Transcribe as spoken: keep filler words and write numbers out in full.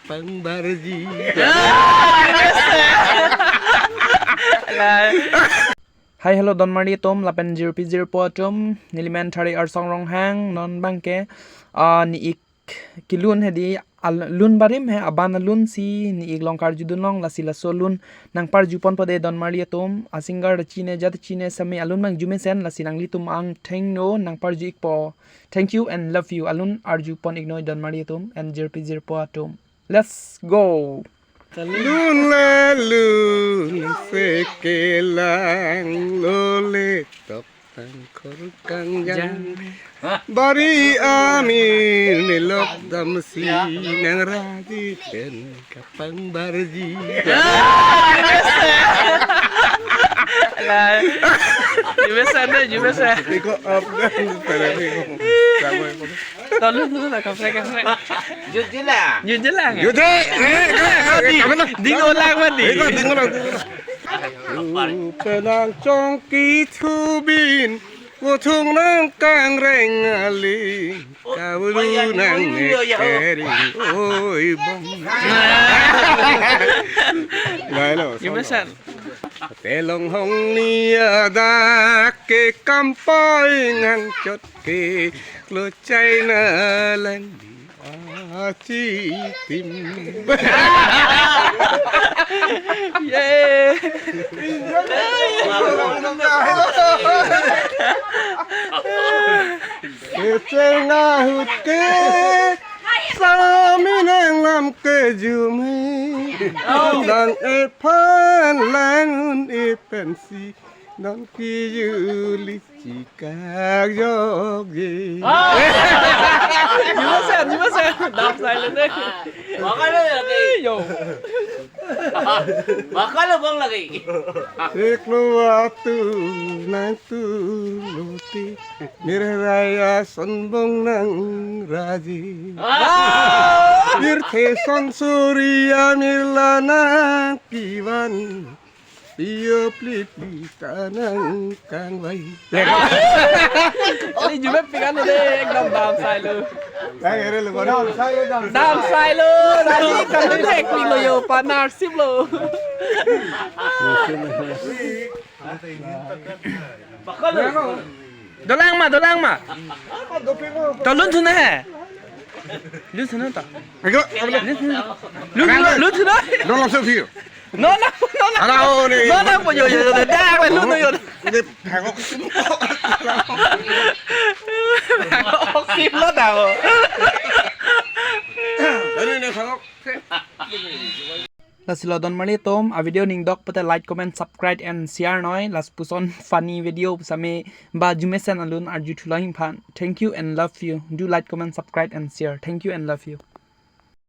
Pangbarji. Hai, hello, donmarli atum, lapen jirpi jirpo atum, nelimen Thari Arsong Ronghang, non abangke, ah, ne-ik kelun hedi, al-, lun barim he, aban alun si ne-ik along karjudun long, lasi laso alun nangparjuponpo de donmarli atum, a-singer ta chine, jat chine, sami alun abang arjumesen, lasi nanglitum angthengno nangparju-ikpo. Thank you and love you. Alun arjupon-iknoi donmarli atum and jirpi jirpo atum. Let's go. Lun la lun se kelang lo le tok tangkhor kangjang. Bari amir ne lok damsi nangraji pen kapangbarji. Lah. Jumesen deh, jumesen. Iko up dan pada iko. Sama iko. Tolong dulu lah, kaprek, kaprek. Jut je lang. Jut je lang, eh? Jut je. Eh, eh, eh, eh, kapan lah? Ding ulang mati. Eh, ding ulang, ding ulang. Penang chongki thubin, kuthung nangkangreng aling, kavulu nang nekering, oi bong. Lai lo, jumesen. Telong hong ni adak ke kampoi ngang chot ke lo china lang di achi tim. Ye. Keceng ahut ke sami nang lam ke jumi. Dan ephan langun epensi. Non ki juli chikak jok je. Ah! Jumesen, jumesen. Dam sai lo deh. Makalo lagi. Yo. Makalo bang lagi. Seklo atu nang tu luti. Mir raya son bong nangraji. Ah! Mir the son suri amir la nangkevan. Iyo pli pli ta nangkangvai. Ani jume pikan lo deh, ekdom dam sai lo. Dam sai lo, dam sai lo. Dam sai lo, dam sai lo, yo, panar sip lo. Dolang ma, dolang ma. To lun thuna he. Lun thuna to. Ayo, lun thuna. Lun, lun, lun thuna. Lun langsung view. No, no, no, no. Ara, oh, ni. No, no, po, yo, yo, yo, dak, lun, yo. Ni phangok sim. Phangok sim lo dak, oh. Ani ni phangok. Lasi lo donmarli atum, a video ning dok pute like, comment, subscribe and share noi. Lapuson funny video sami ba jumesen alun arju thulang aphan. Thank you and love you. Do like, comment, subscribe and share. Thank you and love you.